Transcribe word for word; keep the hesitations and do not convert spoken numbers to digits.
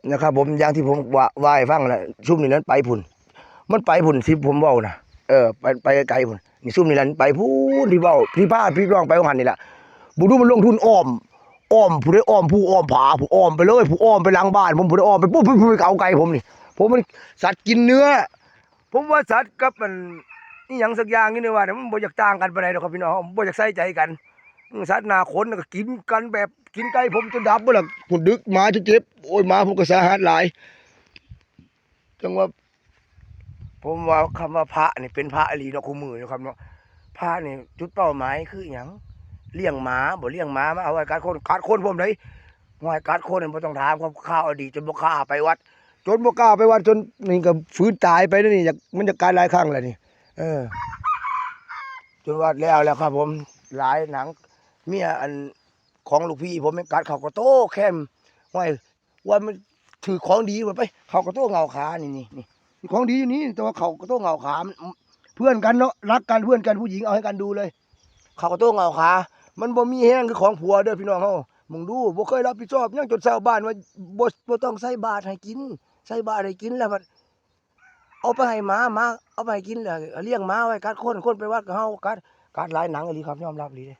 นะครับผม อย่างที่ผมว่า ว่าให้ฟังแหละ ซุมนี่แหละมันไปพุ้น มันไปพุ้น ที่ผมเว้านะ เออ ไป ไปไกลพุ้น นี่ซุมนี่แหละมันไปพุ้น ที่เว้า ที่พาพี่น้องไปว่าหั่นนี่ล่ะ บ่ดูมันลงทุนอ้อม อ้อมผู้ใด อ้อมภูอ้อมผา ผู้อ้อมไปเลย ผู้อ้อมไปหลังบ้านผม ผู้ใดอ้อมไปปุ๊บ ผู้ ผู้ไปเอาไก่ผมนี่ ผมมันสัตว์กินเนื้อ ผมว่าสัตว์กับมัน อีหยังสักอย่างนี่ว่า มันบ่อยากต่างกันปานใดดอกครับพี่น้อง บ่อยากใส่ใจกัน อืม สัตว์หน้าขนน่ะก็กินกันแบบ กินไก่ผมจนดับเบิดล่ะ ผู้ดึกหมาจนเจ็บ โอ้ย หมาผมก็สาหัสหลาย จั่งว่า ผมว่าคำว่าพระนี่เป็นพระอีหลีเนาะ คู่มื้อนี่ครับเนาะ พระนี่จุดเป้าหมายคือหยัง เลี้ยงหมาบ่ เลี้ยงหมามาเอาไว้กัดคน กัดคนพร้อมใด ห้วย กัดคนนี่บ่ต้องถามครับ ข่าวอดีตจนบ่กล้าไปวัด จนบ่กล้าไปวัด จนนี่ก็ฝืนตายไปแล้วนี่ อยาก มันจะกัดหลายครั้งแล้วนี่ เออ จนวัดแล้ว แล้วครับผม หลายหนัง เมียอัน ของลูกพี่ผมยังกัดเขากระโตแคม ห้วย ว่ามันถือของดีหมดไป เขากระโตเหงาขา นี่ นี่ นี่ ของดีอยู่นี่ แต่ว่าเขากระโตเหงาขา มัน เพื่อนกันเนาะ รักกัน เพื่อนกัน ผู้หญิงเอาให้กันดูเลย เขากระโตเหงาขา มันบ่มีแฮงคือของผัวเด้อพี่น้องเฮา มึงดู บ่เคยรับผิดชอบหยัง จนชาวบ้านว่า บ่ บ่ต้องใส่บาตรให้กิน ใส่บาตรให้กินแล้วบัด เอาไปให้หมา หมาเอาไปให้กินแล้ว เลี้ยงหมาไว้กัดคน คนไปวัดก็เห่ากัด กัดหลายหนังอีหลีครับ ยอมรับอีหลีเด้